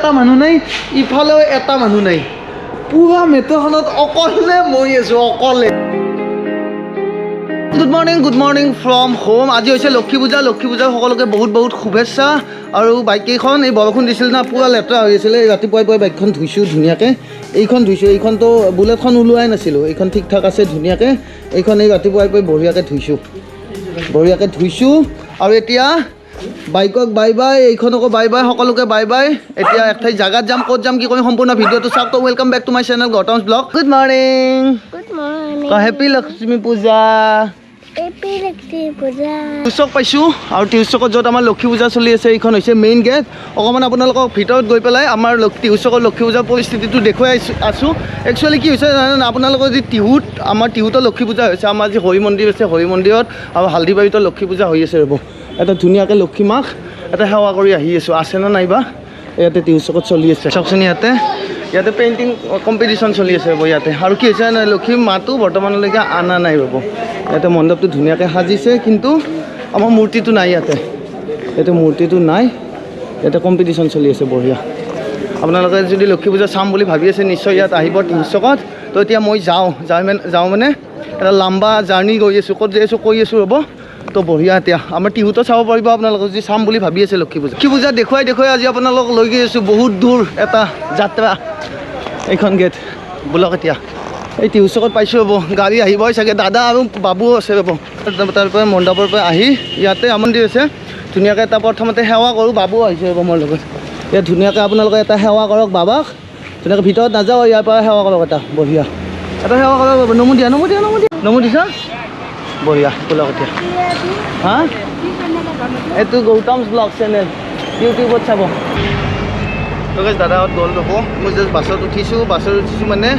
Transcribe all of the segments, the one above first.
এটা মানুহ নাই, ইফালেও এটা মানুহ নাই। পুৰা মেট্ৰ'খনত অকলে মই আছোঁ, অকলে। Good morning, good morning from home. আজি হৈছে লক্ষী পূজা। লক্ষী পূজাৰ সকলোকে বহুত বহুত শুভেচ্ছা। আৰু বাইককেইখন এই বৰষুণ দিছিল না, পূৰা লেতেৰা হৈ আছিলে। এই ৰাতিপুৱাই পুৱাই বাইকখন ধুইছোঁ ধুনীয়াকৈ। এইখন ধুইছোঁ, এইখনতো বুলেটখন ওলোৱাই নাছিলোঁ। এইখন ঠিক ঠাক আছে ধুনীয়াকৈ। এইখন এই ৰাতিপুৱাই পুৱাই বঢ়িয়াকৈ ধুইছোঁ, বঢ়িয়াকৈ ধুইছোঁ। আৰু এতিয়া বাইকক বাই বাই, এইখনকো বাই বাই, সকলোকে বাই বাই। এতিয়া একঠাই জাগাত যাম, ক'ত যাম, কি কৰিম, সম্পূৰ্ণ ভিডিঅ'টো চাওক। তো welcome back to my channel Gautam's Vlog. Good morning. Good morning. Happy Lakshmi Puja. Happy Lakshmi Puja. টিহুচক পাইছোঁ আৰু টিহুচকত য'ত আমাৰ লক্ষী পূজা চলি আছে, এইখন হৈছে মেইন গেট। অকণমান আপোনালোকক ভিতৰত গৈ পেলাই আমাৰ টিহুচকৰ লক্ষী পূজাৰ পৰিস্থিতিটো দেখুৱাই আছোঁ। একচুৱেলি কি হৈছে জানে নাই আপোনালোকৰ? যি টিহুত, আমাৰ টিহুতো লক্ষী পূজা হৈছে, আমাৰ যি হৰি মন্দিৰ আছে, হৰি মন্দিৰত আৰু হালধিবাৰীতো লক্ষী পূজা হৈ আছে। ৰ'ব, এটা ধুনীয়াকৈ লক্ষী মাক এটা সেৱা কৰি আহি আছোঁ। আছে নে নাইবা ইয়াতে টিহুচকত চলি আছে, চাওকচোন। ইয়াতে পেইণ্টিং কম্পিটিশ্যন চলি আছে, ৰ'ব ইয়াতে। আৰু কি হৈছে নাই, লক্ষী মাটো বৰ্তমানলৈকে অনা নাই, ৰ'ব। ইয়াতে মণ্ডপটো ধুনীয়াকৈ সাজিছে, কিন্তু আমাৰ মূৰ্তিটো নাই ইয়াতে। ইয়াতে মূৰ্তিটো নাই। ইয়াতে কম্পিটিশ্যন চলি আছে, বঢ়িয়া। আপোনালোকে যদি লক্ষী পূজা চাম বুলি ভাবি আছে, নিশ্চয় ইয়াত আহিব টিহুচকত। তো এতিয়া মই যাওঁ, যাই মানে যাওঁ, মানে এটা লাম্বা জাৰ্ণি গৈ আছোঁ। ক'ত যাই আছোঁ কৈ আছোঁ, ৰ'ব। তো বঢ়িয়া, এতিয়া আমাৰ টিহুতো চাব পাৰিব আপোনালোকে যদি চাম বুলি ভাবি আছে লক্ষী পূজা। লক্ষী পূজা দেখুৱাই দেখুৱাই আজি আপোনালোকক লৈ গৈ আছোঁ বহুত দূৰ এটা যাত্ৰা। এইখন গেট, বোলক। এতিয়া এই টিহুচকত পাইছোঁ, ৰ'ব, গাড়ী আহিবই চাগে। দাদা আৰু বাবু আছে, ৰ'ব। তাৰ পৰা মণ্ডপৰ পৰা আহি ইয়াতে মন্দিৰ আছে, ধুনীয়াকৈ এটা প্ৰথমতে সেৱা কৰোঁ। বাবু আহিছে, ৰ'ব, মোৰ লগত। ইয়াত ধুনীয়াকৈ আপোনালোকে এটা সেৱা কৰক বাবাক ধুনীয়াকৈ। ভিতৰত নাযাওঁ, ইয়াৰ পৰা সেৱা কৰক এটা। বঢ়িয়া, এটা সেৱা কৰক বাবু। নমু দিয়া, নমু দিয়া, নমু দিয়া, নমু দিছা। বঢ়িয়া, ব'লক এতিয়া। হা, এইটো গৌতমছ ব্লগ চেনেল, ইউটিউবত চাব। তো গাইজ, দাদাহঁত গ'ল, ৰ'ব। মই জাষ্ট বাছত উঠিছোঁ। বাছত উঠিছোঁ মানে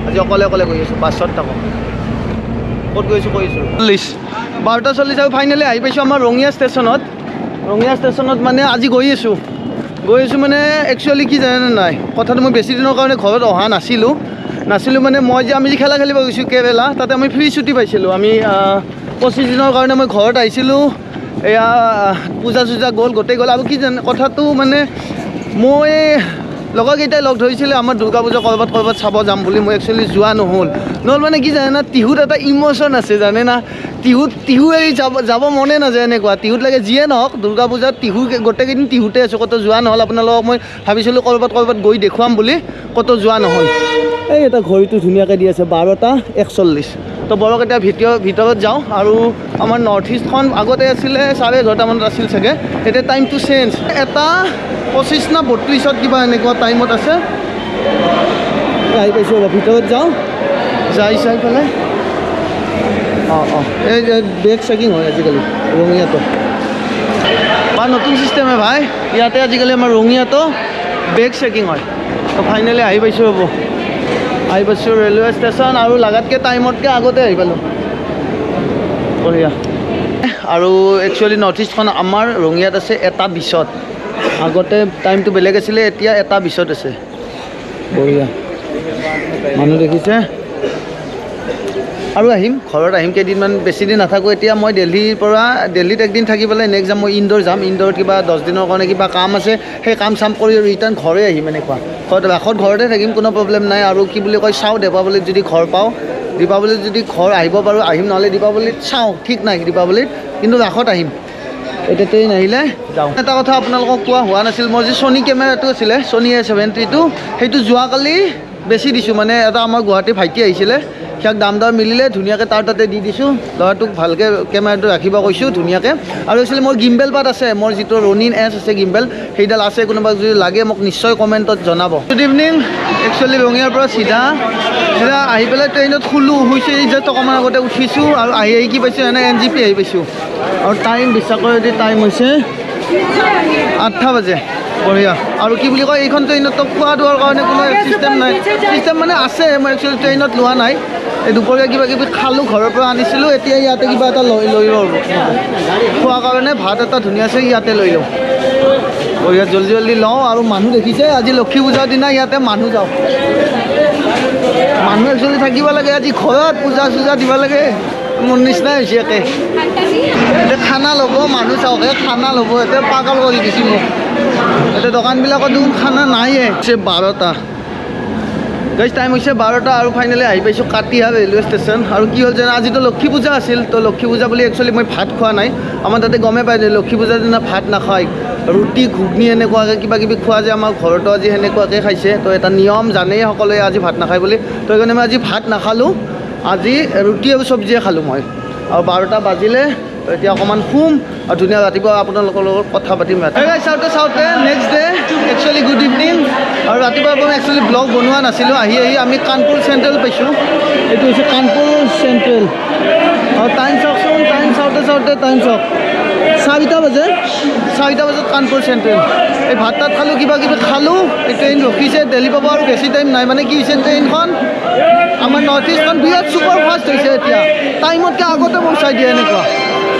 আজি অকলে অকলে গৈ আছোঁ বাছত থাকোঁ। ক'ত গৈছোঁ কৈ আছোঁ। 40, 12টা 40 আৰু ফাইনেলি আহি পাইছোঁ আমাৰ ৰঙিয়া ষ্টেচনত। ৰঙিয়া ষ্টেচনত মানে আজি গৈ আছোঁ, গৈ আছোঁ মানে একচুৱেলি কি জানেনে নাই কথাটো, মই বেছি দিনৰ কাৰণে ঘৰত অহা নাছিলোঁ। নাছিলোঁ মানে মই যে আমি যে খেলা খেলিব গৈছোঁ কেৰেলা, তাতে আমি ফ্ৰী ছুটি পাইছিলোঁ। আমি 25 দিনৰ কাৰণে মই ঘৰত আহিছিলোঁ। এয়া পূজা চূজা গ'ল, গোটেই গ'ল। আৰু কি জানে কথাটো, মানে মই লগৰকেইটাই লগ ধৰিছিলে আমাৰ দুৰ্গা পূজা ক'ৰবাত ক'ৰবাত চাব যাম বুলি। মই একচুৱেলি যোৱা নহ'ল। নহ'ল মানে কি জানে না, টিহুত এটা ইম'শ্যন আছে, জানে না। টিহুত টিহু এৰি যাব যাব মনে নাযায় এনেকুৱা। টিহুত লাগে যিয়ে নহওক, দুৰ্গা পূজাত টিহু গোটেইকেইদিন টিহুতে আছোঁ, ক'তো যোৱা নহ'ল। আপোনালোকক মই ভাবিছিলোঁ ক'ৰবাত ক'ৰবাত গৈ দেখুৱাম বুলি, ক'তো যোৱা নহ'ল। এই এটা ঘড়ীটো ধুনীয়াকৈ দি আছে 12টা 41। তো বলক, এতিয়া ভিতৰত যাওঁ। আৰু আমাৰ নৰ্থ ইষ্টখন আগতে আছিলে 11:30মানত আছিল চাগে, এতিয়া টাইমটো চেঞ্জ, 1টা 25 না 32ত কিবা এনেকুৱা টাইমত আছে। আহি পাইছোঁ, ৰ'ব, ভিতৰত যাওঁ। যাই চাই পেলাই অঁ, এই বেগ চেকিং হয় আজিকালি ৰঙিয়াটো বা নতুন চিষ্টেমে ভাই। ইয়াতে আজিকালি আমাৰ ৰঙিয়াটো বেগ চেকিং হয়। তো ফাইনেলি আহি পাইছোঁ, ৰ'ব, আহি পাইছোঁ ৰেলৱে ষ্টেচন আৰু লাগাতকৈ টাইমতকৈ আগতে আহি পালোঁ, বঢ়িয়া। আৰু একচুৱেলি নৰ্থ ইষ্টখন আমাৰ ৰঙিয়াত আছে 1টা 20ত। আগতে টাইমটো বেলেগ আছিলে, এতিয়া 1টা 20ত আছে। বঢ়িয়া, মানুহ দেখিছে। আৰু আহিম, ঘৰত আহিম কেইদিনমান, বেছি দিন নাথাকোঁ। এতিয়া মই দিল্লীৰ পৰা, দিল্লীত একদিন থাকি পেলাই নেক্সট যাম মই ইন্দোৰ যাম। ইন্দোৰত কিবা 10 দিনৰ কাৰণে কিবা কাম আছে, সেই কাম চাম কৰি ৰিটাৰ্ণ ঘৰে আহিম এনেকুৱা। ঘৰত ৰাসত ঘৰতে থাকিম, কোনো প্ৰব্লেম নাই। আৰু কি বুলি কয়, চাওঁ দীপাৱলীত যদি ঘৰ পাওঁ, দীপাৱলীত যদি ঘৰ আহিব পাৰোঁ আহিম, নহ'লে দীপাৱলীত চাওঁ, ঠিক নাই দীপাৱলীত, কিন্তু ৰাসত আহিম। এতিয়া ট্ৰেইন আহিলে যাওঁ। এটা কথা আপোনালোকক কোৱা হোৱা নাছিল, মোৰ যি ছনী কেমেৰাটো আছিলে, ছনী এ 7 3টো, সেইটো যোৱাকালি বেচি দিছোঁ। মানে এটা আমাৰ গুৱাহাটীৰ ভাইটি আহিছিলে, সিয়াক দাম দৰ মিলিলে, ধুনীয়াকৈ তাৰ তাতে দি দিছোঁ। ল'ৰাটোক ভালকৈ কেমেৰাটো ৰাখিব কৈছোঁ ধুনীয়াকৈ। আৰু একচুৱেলি মোৰ গিম্বেল পাত আছে, মোৰ যিটো ৰনিন এছ আছে গিম্বেল, সেইডাল আছে। কোনোবা যদি লাগে মোক নিশ্চয় কমেণ্টত জনাব। Good evening. Actually ৰঙিয়াৰ পৰা চিধা চিধা আহি পেলাই ট্ৰেইনত শুলোঁ, শুইছোঁ, এই জাষ্ট অকণমান আগতে উঠিছোঁ। আৰু আহি আহি কি পাইছোঁ এনে এনজেপি আহি পাইছোঁ। আৰু টাইম বিশ্বাস কৰে যদি টাইম হৈছে 8টা বাজে, বঢ়িয়া। আৰু কি বুলি কয়, এইখন ট্ৰেইনততো খোৱা লোৱাৰ কাৰণে কোনো চিষ্টেম নাই। চিষ্টেম মানে আছে, মই একচুৱেলি ট্ৰেইনত লোৱা নাই। এই দুপৰীয়া কিবা কিবি খালোঁ, ঘৰৰ পৰা আনিছিলোঁ। এতিয়া ইয়াতে কিবা এটা লৈ লৈ লওঁ আৰু খোৱাৰ কাৰণে ভাত এটা ধুনীয়াছে ইয়াতে লৈ লওঁ। বঢ়িয়া, জল্দি জল্দি লওঁ। আৰু মানুহ দেখিছে, আজি লক্ষী পূজাৰ দিনা ইয়াতে মানুহ যাওঁ। মানুহ একচুৱেলি থাকিব লাগে আজি ঘৰত, পূজা চূজা দিব লাগে। মোৰ নিচিনাই হৈছে একে। এতিয়া খানা ল'ব মানুহ চাওক, এই খানা ল'ব, এতিয়া পাগল কৰি দিছে মোক। এতিয়া দোকানবিলাকত দেখোন খানা নাইয়ে। হৈছে 12টা গাইজ, টাইম হৈছে 12টা আৰু ফাইনেলি আহি পাইছোঁ কাটিহাৰ ৰেলৱে ষ্টেচন। আৰু কি হ'ল জানা, আজিতো লক্ষী পূজা আছিল, তো লক্ষী পূজা বুলি একচুৱেলি মই ভাত খোৱা নাই। আমাৰ তাতে গমেই পাই যে লক্ষী পূজাৰ দিনা ভাত নাখায়, ৰুটি ঘুগনি এনেকুৱাকৈ কিবা কিবি খোৱা যায়। আমাৰ ঘৰতো আজি সেনেকুৱাকৈ খাইছে। তো এটা নিয়ম জানেই সকলোৱে আজি ভাত নাখায় বুলি, তো সেইকাৰণে মই আজি ভাত নাখালোঁ, আজি ৰুটি আৰু চব্জিয়ে খালোঁ মই। আৰু 12টা বাজিলে, তো এতিয়া অকণমান শুম আৰু ধুনীয়া ৰাতিপুৱা আপোনালোকৰ লগত কথা পাতিম। ৰাতি চাওঁতে চাওঁতে next day, actually good evening. আৰু ৰাতিপুৱা মই একচুৱেলি ব্লগ বনোৱা নাছিলোঁ, আহি আহি আমি কানপুৰ চেণ্ট্ৰেল পাইছোঁ। এইটো হৈছে কানপুৰ চেণ্ট্ৰেল। আৰু টাইম চাওকচোন, টাইম চাওঁতে চাওঁতে টাইম চাওক 4টা বাজে, 4টা বজাত কানপুৰ চেণ্ট্ৰেল। এই ভাত তাত খালোঁ, কিবা কিবি খালোঁ। এই ট্ৰেইন ৰখিছে, দেলহি পাব আৰু বেছি টাইম নাই। মানে কি হৈছে, ট্ৰেইনখন আমাৰ নৰ্থ ইষ্টখন বিৰাট ছুপাৰ ফাষ্ট হৈছে, এতিয়া টাইমতকৈ আগতে পहुঁচাই দিয়ে এনেকুৱা।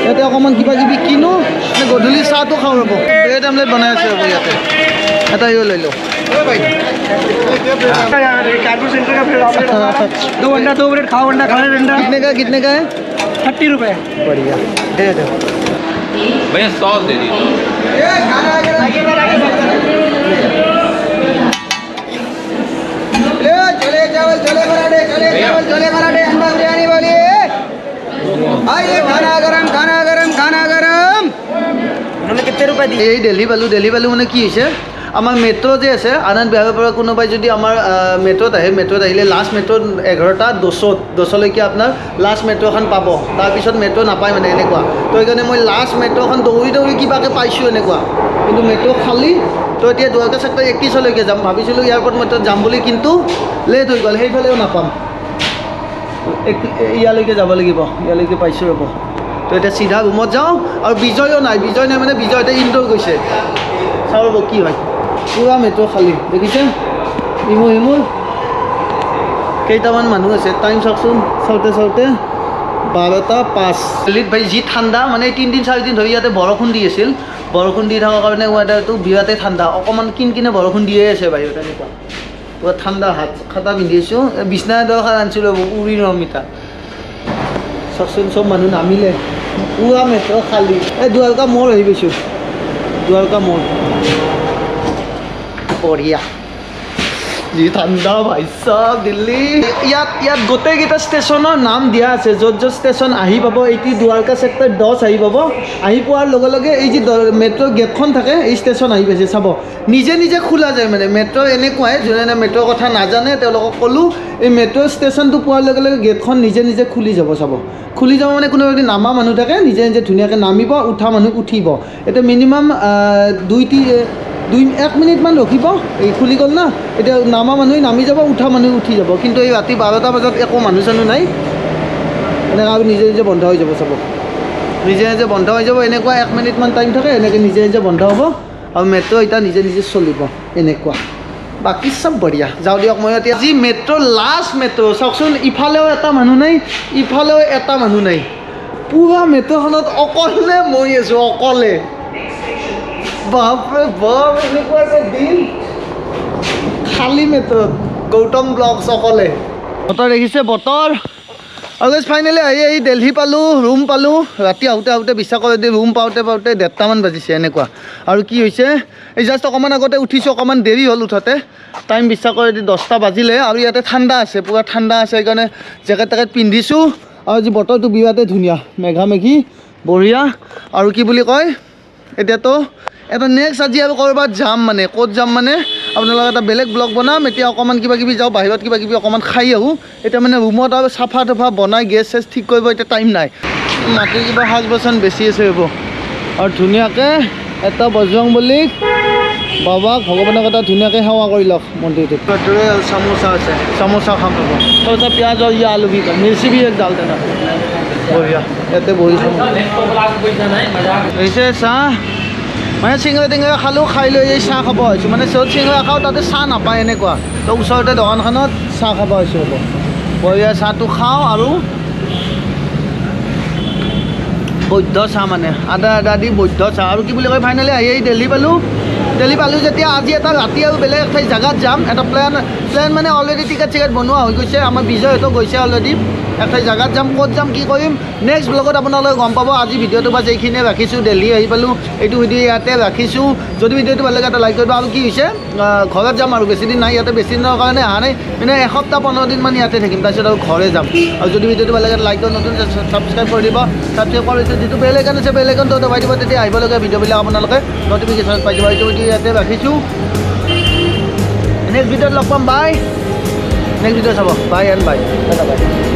ইয়াতে অকণমান কিবা কিবি কিনো, মানে গধূলি চাহটো খাওঁ। ৰ'ব, ব্ৰেড আমলেট বনাই আছে, ৰ'ব ইয়াতে এটা ইও লৈ লওঁ। कानपुर सेंटर का फिर ऑमलेट, दो अंडा दो ब्रेड खाओ, अंडा खाने अंडा। कितने का, कितने का है? 30 रुपये। बढ़िया, दे दो। भैया, सॉस दे दीजिए। छोले चावल, छोले पराठे, छोले चावल, छोले पराठे, अंडा बिरयानी बोलिए। आइए, खाना गरम, खाना गरम, खाना गरम। उन्होंने कितने रुपए दिए? এই দেলহি পালোঁ। দেলহি পালোঁ মানে কি হৈছে, আমাৰ মেট্ৰ' যে আছে, আনন্দ বিহাৰৰ পৰা কোনোবাই যদি আমাৰ মেট্ৰ'ত আহে, মেট্ৰ'ত আহিলে লাষ্ট মেট্ৰ'ত 11টা 10ত, 10লৈকে আপোনাৰ লাষ্ট মেট্ৰ'খন পাব, তাৰপিছত মেট্ৰ' নাপায় মানে এনেকুৱা। তো সেইকাৰণে মই লাষ্ট মেট্ৰ'খন দৌৰি দৌৰি কিবাকৈ পাইছোঁ এনেকুৱা, কিন্তু মেট্ৰ' খালী। তো এতিয়া দ্বাৰকা চেক্টৰ 21লৈকে যাম ভাবিছিলোঁ, এয়াৰপৰ্ট মেট্ৰ'ত যাম বুলি, কিন্তু লেট হৈ গ'ল, সেইফালেও নাপাম। ইয়ালৈকে যাব লাগিব, ইয়ালৈকে পাইছোঁ ৰ'ব। তো এতিয়া চিধা ৰুমত যাওঁ। আৰু বিজয়ো নাই, বিজয় নাই মানে বিজয় এতিয়া ইন্দোৰ গৈছে। চাওঁ ৰ'ব কি হয়। পূৰা মেট্ৰ' খালী দেখিছে, ইমু ইমু কেইটামান মানুহ আছে। টাইম চাওকচোন, চাওঁতে চাওঁতে 12টা 5। দিল্লীত ভাই যি ঠাণ্ডা, মানে 3 দিন 4 দিন ধৰি ইয়াতে বৰষুণ দি আছিল। বৰষুণ দি থকাৰ কাৰণে ৱেডাৰটো বিৰাটেই ঠাণ্ডা, অকণমান কিন কিনে বৰষুণ দিয়ে আছে বাহিৰত এনেকুৱা, পূৰা ঠাণ্ডা। হাত খাতা পিন্ধি আছোঁ, বিছনা এডোখৰ আনিছিলোঁ উৰি নমিতা। চাওকচোন, চব মানুহ নামিলে, পূৰা মেট্ৰ' খালী। এই দুৱাৰকা মোৰ আহি পাইছোঁ, দুৱাৰকা মোৰ। বঢ়িয়া, যি ঠাণ্ডা ভাই চাব দিল্লী। ইয়াত ইয়াত গোটেইকেইটা ষ্টেচনৰ নাম দিয়া আছে, য'ত য'ত ষ্টেচন আহি পাব। এইটো দুৱাৰকা চেক্টৰ 10 আহি পাব। আহি পোৱাৰ লগে লগে এই যি মেট্ৰ' গেটখন থাকে, এই ষ্টেচন আহি পাইছে চাব, নিজে নিজে খোলা যায়। মানে মেট্ৰ' এনেকুৱাই, যোনে মেট্ৰ'ৰ কথা নাজানে তেওঁলোকক ক'লোঁ, এই মেট্ৰ' ষ্টেচনটো পোৱাৰ লগে লগে গেটখন নিজে নিজে খুলি যাব চাব। খুলি যাব মানে কোনোবা যদি নামা মানুহ থাকে, নিজে নিজে ধুনীয়াকৈ নামিব, উঠা মানুহ উঠিব। এতিয়া মিনিমাম দুই তি দুই এক মিনিটমান ৰখিব, এই খুলি গ'ল না, এতিয়া নামা মানুহে নামি যাব, উঠা মানুহ উঠি যাব। কিন্তু এই ৰাতি 12টা বজাত একো মানুহ চানুহ নাই এনেকুৱা, আৰু নিজে নিজে বন্ধ হৈ যাব চাব, নিজে নিজে বন্ধ হৈ যাব এনেকুৱা। এক মিনিটমান টাইম থাকে, এনেকৈ নিজে নিজে বন্ধ হ'ব আৰু মেট্ৰ' এতিয়া নিজে নিজে চলিব এনেকুৱা। বাকী চব বঢ়িয়া। যাওঁ দিয়ক মই এতিয়া। যি মেট্ৰ', লাষ্ট মেট্ৰ' চাওকচোন, ইফালেও এটা মানুহ নাই, ইফালেও এটা মানুহ নাই, পূৰা মেট্ৰ'খনত অকলে মই আছোঁ, অকলে। বাপৰে বাপ, এনেকুৱা এটা দিন, খালী মেট্ৰ'ত গৌতম ব্লগছ অকলে। বতৰ দেখিছে বতৰ। আৰু ফাইনেলি আহি আহি দেলহি পালোঁ, ৰুম পালোঁ। ৰাতি আহোঁতে আহোঁতে, বিশ্বাস কৰে যদি, ৰুম পাওঁতে পাওঁতে 1:30মান বাজিছে এনেকুৱা। আৰু কি হৈছে, এই জাষ্ট অকণমান আগতে উঠিছোঁ, অকণমান দেৰি হ'ল উঠোঁতে। টাইম বিশ্বাস কৰে যদি 10টা বাজিলে। আৰু ইয়াতে ঠাণ্ডা আছে, পূৰা ঠাণ্ডা আছে, সেইকাৰণে জেকেট টেকেট পিন্ধিছোঁ। আৰু আজি বতৰটো বিৰাটেই ধুনীয়া, মেঘা মেঘি বঢ়িয়া। আৰু কি বুলি কয়, এতিয়াতো এটা নেক্সট আজি আৰু ক'ৰবাত যাম, মানে ক'ত যাম মানে আপোনালোকে এটা বেলেগ ব্লগ বনাম। এতিয়া অকণমান কিবা কিবি যাওঁ বাহিৰত, কিবা কিবি অকণমান খাই আহোঁ। এতিয়া মানে ৰুমত আৰু চাফা তাফা বনাই গেছ চেছ ঠিক কৰিব এতিয়া টাইম নাই। মাটিৰ কিবা সাজ বাচন বেছি আছে ৰ'ব। আৰু ধুনীয়াকৈ এটা বজৰং বলীক বাবাক ভগৱানক এটা ধুনীয়াকৈ সেৱা কৰি লওক মন্দিৰটোত। আৰু চামোচা আছে, চামোচা খাম ৰ'ব। চামোচা পিঁয়াজ আৰু ইয়া আলু भी मिर्ची भी एक डाल देना। বঢ়িয়া, ইয়াতে বহি খাম। হৈছে চাহ, মানে চিঙৰা টিঙৰা খালোঁ, খাই লৈ এই চাহ খাব আহিছোঁ। মানে য'ত চিঙৰা খাওঁ তাতে চাহ নাপায় এনেকুৱা, তো ওচৰতে দোকানখনত চাহ খাব আহিছোঁ ৰ'ব। বঢ়িয়া চাহটো খাওঁ আৰু বৈধ চাহ, মানে আদা আদা দি বৈধ চাহ। আৰু কি বুলি কয়, ফাইনেলি আহি আহি দেলহি পালোঁ। দেলহি পালোঁ যেতিয়া আজি এটা ৰাতি আৰু বেলেগ ঠাই জেগাত যাম, এটা প্লেন, প্লেন মানে অলৰেডি টিকেট চিকেট বনোৱা হৈ গৈছে, আমাৰ বিজয়হঁতো গৈছে অলৰেডি। এটা জেগাত যাম, ক'ত যাম, কি কৰিম, নেক্সট ব্লগত আপোনালোকে গম পাব। আজি ভিডিঅ'টো বাছ এইখিনিয়ে ৰাখিছোঁ। দেলহি আহি পালোঁ, এইটো ভিডিঅ' ইয়াতে ৰাখিছোঁ। যদি ভিডিঅ'টো ভাল লাগে, এটা লাইক কৰিব। আৰু কি হৈছে, ঘৰত যাম আৰু বেছি দিন নাই ইয়াতে, বেছি দিনৰ কাৰণে অহা নাই, মানে এসপ্তাহ 15 দিনমান ইয়াতে থাকিম, তাৰপিছত আৰু ঘৰে যাম। আৰু যদি ভিডিঅ'টো ভাল লাগে, লাইক কৰি নতুন ছাবস্ক্ৰাইব কৰি দিব। ছাবস্ক্ৰাইব কৰাৰ পিছত যিটো বেল আইকন আছে, বেল আইকনটো দবাই দিব, তেতিয়া আহিবলগীয়া ভিডিঅ'বিলাক আপোনালোকে নটিফিকেশ্যন পাই যাব। এইটো ভিডিঅ' ইয়াতে ৰাখিছোঁ। নেক্সট ভিডিঅ'ত লগ পাম। বাই। নেক্সট ভিডিঅ' চাব। Bye and bye, tata, bye.